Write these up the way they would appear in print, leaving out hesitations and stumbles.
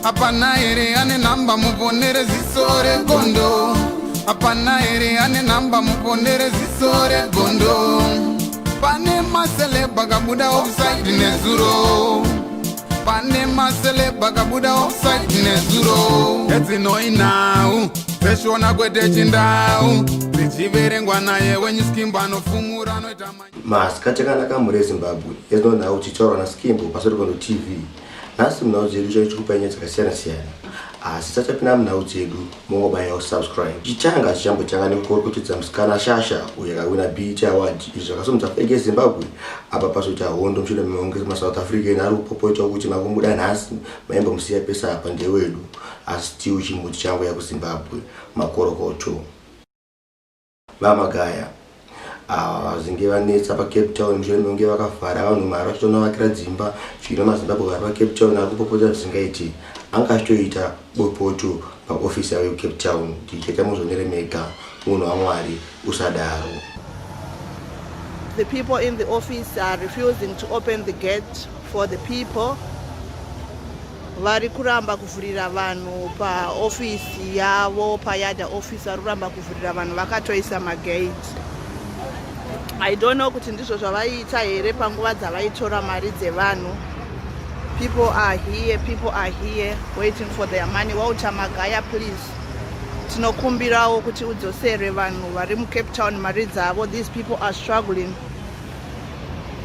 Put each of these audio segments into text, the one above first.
Hapana here ane nhamba muponere ziso regondo? Hapana here ane nhamba muponere ziso regondo? Pane maceleb akabuda offside nezuro, pane maceleb akabuda offside nezuro. Edzinoi nhau dzeshona kwete chindau dzichiverengwa naye wenyuskimbo anofumura anoita. Masikati akanaka mhuri yeZimbabwe, yezino nhau tichitaurwa naSkimbo paSorikondo TV. Nhasi munhau dzedu change chikupai nyaya dzakasiyana-siyana. Asi tisati munhau dzedu, mongobayawo subscribe. Chitanga chichambotanga nekukorokotedza musikana Shasha uyo akawina BET Award, izvo zvakasumudza flag yeZimbabwe. Apa pazoita hondo mushure mekunge maSouth African ari kupopota kuti makumbuda nhasi maimbomusiya pesa apa ndewedu, asi still chimuti changu yakuZimbabwe. Makorokoto. VaMagaya ava vazinge vanetsa paCape Town mushure mekunge vakavhara vanhu mari vachitonovakira dzimba. Zvino maZimbabwe vari paCape Town ari kupopota zvisingaiti, anga achitoita bopoto paofisi yavo yekuCape Town. Ndichaita muzvionere mega. Munhu waMwari, usadaro. The people in the office are refusing to open the gate for the people. Vari kuramba kuvhurira vanhu paofisi yavo, paYadah office. Vari kuramba kuvhurira vanhu, vakatoisa magate. I don't know kuti ndizvo zvavaiita here panguva dzavaitora mari dzevanhu. People are here, people are here waiting for their money. Walter Magaya, please, tinokumbirawo kuti udzosere vanhu vari muCape Town mari dzavo. These people are struggling.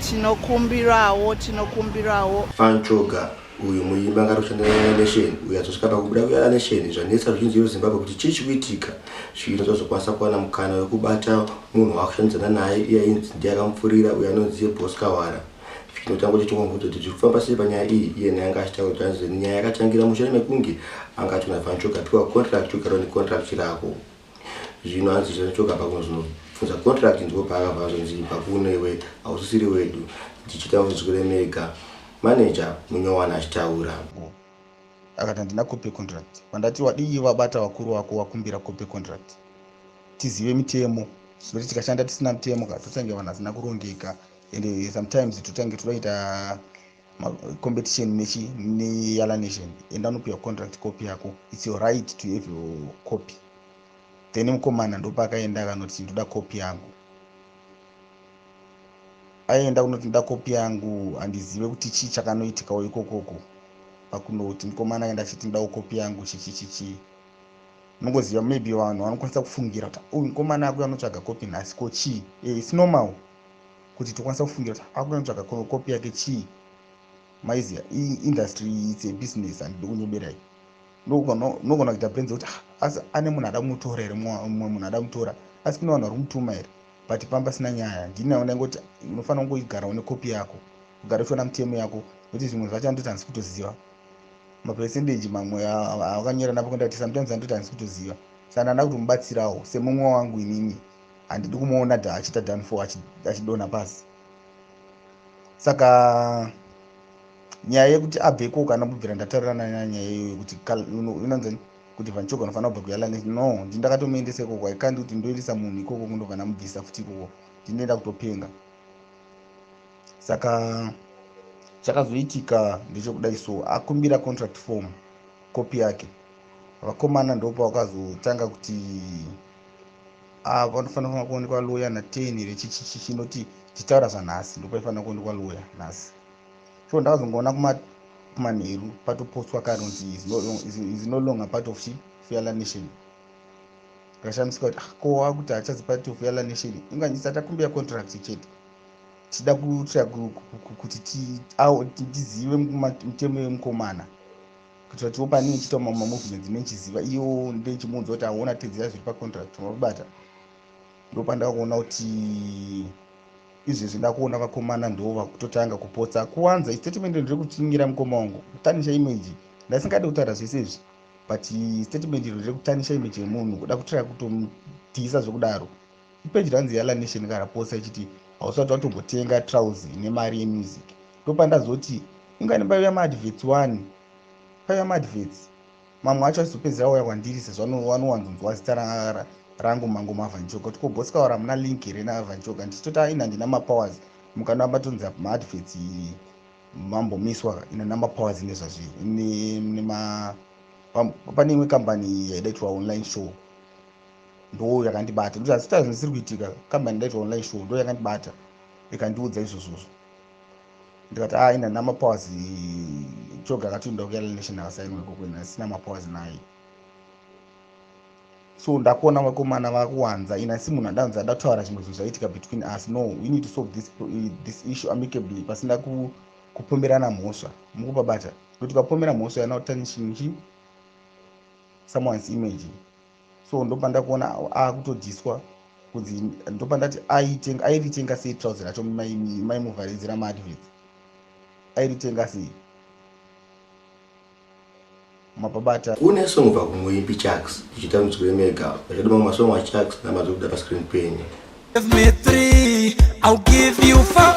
Tinokumbirawo, tinokumbirawo. Van Choga uyu muimbi anga ari kushanda neNation uyo azosvika pakubuda kuYalah Nation, zvanetsa ruzhinji rweZimbabwe kuti chii chikuitika. Zvino tazokwanisa kuwana mukana wekubata munhu waakushandidzana naye, iye ainzi ndiye akamupfurira, uyo anonzi Boscar Wara. Zvinotanga kuti tingomubvunza kuti zviri kufamba sei panyaya iyi. Iye naye anga achitaura kuti anzi nyaya yakatangira mushure mekunge anga ati kuna Van Choga, "Piwa contract, ugarawo necontract rako." Zvino hanzi Van Choga pakunozonobvunza contract, ndipo paakabva azonzi, "Pakuno iwe hausisiri wedu." Ndichiita muzvikure mega maneja munyowana achitaura. Akati, "Handina copy contract." Vandati, "Wadii vabata vakuru vako, wakumbira copy contract, tizive mitemo?" Nokuti tikashanda tisina mitemo ka, totange vanhu vasina kurongeka, and sometimes totange todaita competition nechi neYalah Nation. Enda unopiwa contract copy yako, it's your right to have your copy. Then mukomana ndopaakaenda akanoti, "Ndoda copy yangu." Aenda kunoti, "Ndoda copy yangu." Handizive kuti chii chakanoitikawo ikokoko pakunoti mukomana aenda achiti, "Ndodawo copy yangu," chichi chichi. Unongoziva, maybe vanhu vanokwanisa kufungira kuti uyu mukomana akuya anotsvaga copy nhasi, ko chii? It's normal kuti tokwanisa kufungira kuti akuya anotsvaga copy yake chii. Maiziva, industry, it's a business, handidi kunyeberai. Unogona kuita brenze kuti, "Ah, asi ane munhu ada kumutora here? Mumwe munhu ada kumutora, asi kune vanhu vari kumutuma here?" But pamba sina nyaya. Ndini ndaingoti unofanira kungoigarawo necopy yako, kugara uchiona mitemo yako, nokuti zvimwe zvacho andoti handisi kutoziva mapercentage mamwe akanyora napo kundati sometimes andoti handisi kutoziva. Saka ndanda kutomubatsirawo semumwe wangu. Inini handidi kumuona achiita downfall, achidonha pasi. Saka nyaya yekuti abve ikoko, kana kubvira ndataurirana nanyaya iyoyo kuti inonzani kuti Van Choga unofanira kubva kuYalah. No, ndi ndakatomuendesa ikoko. Aikandi kuti ndoendesa munhu ikoko, kundobva ndamubvisa futi ikoko, ndinoenda kutopenga. Saka chakazoitika ndechekudai so, akumbira contract form copy yake, vakomana ndopa vakazotanga kuti vanofanira kuonekwa loya na10 rechichichi chinoti tichitaura zvanhasi, ndopaifanira kuonekwa loya nhasi. So ndakazongoona kumanheru patopostwa kanonzi is no longer part of chi Yala Nation. Ndakashamisika kuti, ah, ko wakuti hachazi part of Yala Nation? Inganyisa takumbira contract chete, tichida kutsvaka kuti tizive mitemo yemukomana, kuitira kuti pane ichiita mamovements nenchiziva iyo ndechimuudza kuti aona tedzera zviri pacontract mabata. Ndopandakakuona kuti izvezvi ndakuona vakomana ndo vakutotanga kupotsa kuwanza statement. Ndiri kutsinyira mukoma wangu, kutarnisha image. Ndasingadi kutaura zvese izvi, but statement iro rekutarnisha image yemunhu, kuda kutraya kutomudhisa zvekudaro. Ipeji ranzi Yala Nation karapotsa ichiti hausati watombotenga trouser nemari yemusic. Ndopandazoti ingani paiuya maadverts one, paiuya maadverts mamwe acho achizopedzera auya kwandiri, sezvo vanowanzonzwa zita rangu, mangoma aVan Choga, kuti ko Boscar Wara hamuna link here naVan Choga? Ndichitoti aina, handina mapowers. Mukana matonzi maadverts. Mambomiswa ine namapowers nezvazviri nema pane imwe kambani yaidaitwa Online Show, ndo yakandibata. Ndokuti hazita zvisiri kuitika. Kambani yaidaitwa Online Show ndo yakandibata, ikandiudza izvozvozvo. Ndikati, a, ina namapowers. Choga akati nda kuYala Nation, akasainwa ikoko, ina asina mapowers naye. So ndakuona vakomana vakuwanza. Ina si munhu andanzi ada kutaura zvimwe zvinhu zvaitika between us. No, we need to solve this issue amicably, pasina kupomerana mhosva. Mukupabata kuti ukapomera mhosva yana tarnishing someone's image. So ndobva kuona akutodhiswa kunzi, ndobva ndati airitenga sei trouser racho maimuvharidzira maadverts? Airitenga sei? Mapabata. Kune song bva kumuimbi Chucks ichiita mudzwi wemega. Vachada mamwe masong aChucks, namba dziri kuda pascreen penyu. Give me three, I'll give you four.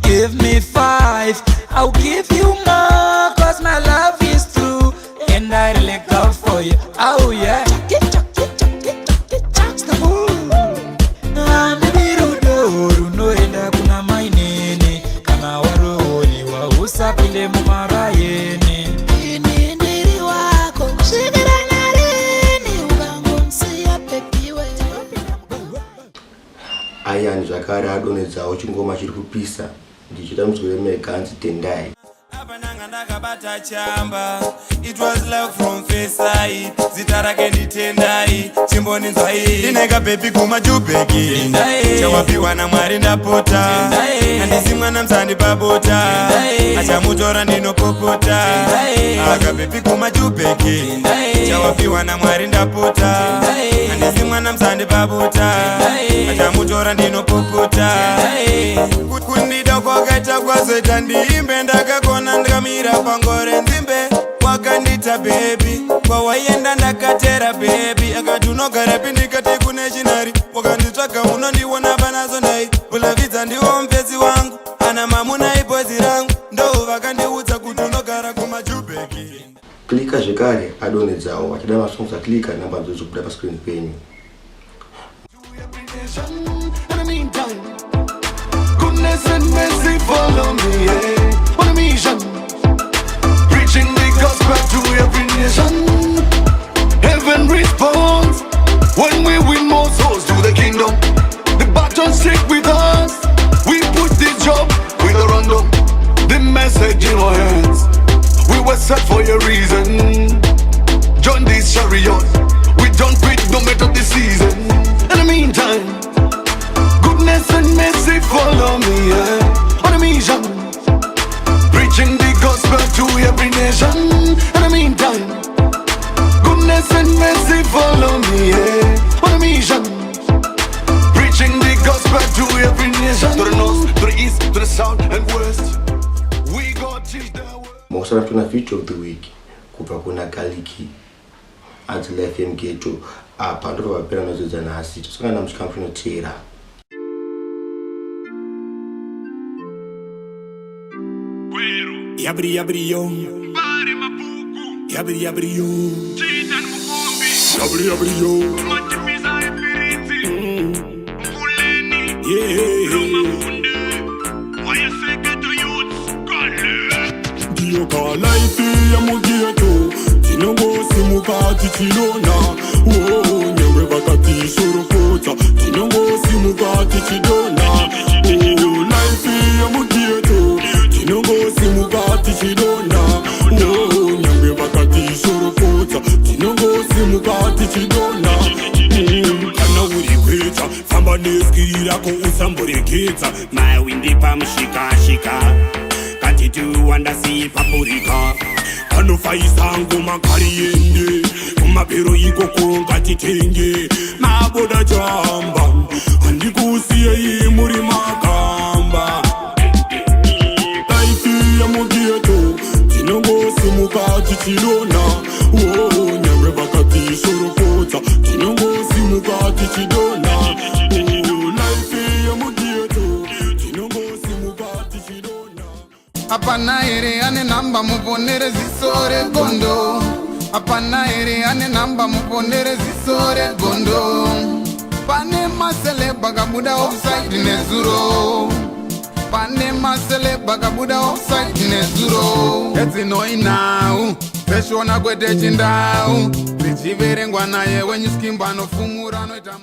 Give me five, I'll give you more. 'Cause my love is true, and I really go for you. Oh yeah. Chucky, chucky, chucky, chucky, chucks the bull. Handidi rudo runoenda kuna mainini. Kana warooriwa, usapinde mumaraini. Ini ndiri wako kusvikira narini, ukangonisiya baby we. Ayani zvakare adonhedzawo chingoma chiri kupisa, ndichiita mudzwi wemega, anzi Tendai. Apa ndanga ndakabata chamba. It was love from first sight. Zita rake ndiTendai, chimbonzwai. Ndine kababy kumaJubeki, chawapiwa naMwari ndapota. Handisi mwana musandipabota, achamutora ndinopopota. Akababy kumaJubeki, chawapiwa naMwari ndapota. Handisi mwana musandipabota, achamutora ndinopopota. Kundida kwakaita kwazoita ndiimbe, ndakakona ndikamira pangore nzimbe. Wakandita baby, kwawaienda ndakatera baby. Akati unogara pi, ndikati kune chinari. Wakanditsvaga unondiona panazo ndai bulavidza, ndiwo mupfedzi wangu, ana mamuna ibozi rangu, ndo vakandiudza kuti unogara kumaJubeki. Klika zvekare adonhedzawo. Vachida masongs aKlika, namba dzo dziri kuda pascreen penyu. In the meantime, goodness and mercy follow me, yeah. On a mission, preaching the gospel to every nation. Heaven responds when we win more souls to the kingdom. The battle stick with us. We put the job with the random. The message in our hands. We were set for a reason. Join this chariot. We don't quit no matter the season. In the meantime, goodness and mercy follow me, yeah. On a mission, preaching the gospel to every nation. In the meantime, goodness and mercy follow me, yeah. On a mission, preaching the gospel to every nation. To the north, to the east, to the south and west. We got teach the world. Makusara tuna feature of the week kubva kuna Galiki, anzi Life Yemugeto. Apa ndobva vapera nodzidza nhasi. Tosangana muchikamu chinoteera. Yabri yabri yo. Yabri yabri yo. Yabri yabri yo. Yeah. Ndiyo ka life yemugeto, tinongosimuka tichidona. Oh, nyangwe vakatishorokota, tinongosimuka tichidona. Oh, life yemugeto, tinongosimuka tichidona. Oh, nyangwe vakatishorokota, tinongosimuka tichidona. Kana uri gweta, famba neskill rako, usamboregedza. Mawindi pamushikashika, katiti wandasi papurika, panofaisa ngoma kariende kumapero ikoko, ngatitenge maboda jamba, handikusiyei muri makamba. Life yemugeto, tinongosimuka tichidona. Oh, nyangwe vakatishorokota, tinongosimuka tichidona. Oh, life yemugeto, tinongosimuka tichidona. Hapana here ane nhamba muponere ziso regondo? Hapana here ane nhamba muponere ziso regondo? Pane maceleb akabuda offside nezuro. Pane maceleb akabuda offside nezuro. Edzinoinhau dzeshona kwete chindau, dzichiverengwa naye wenyu Skimbo anofumura anoita.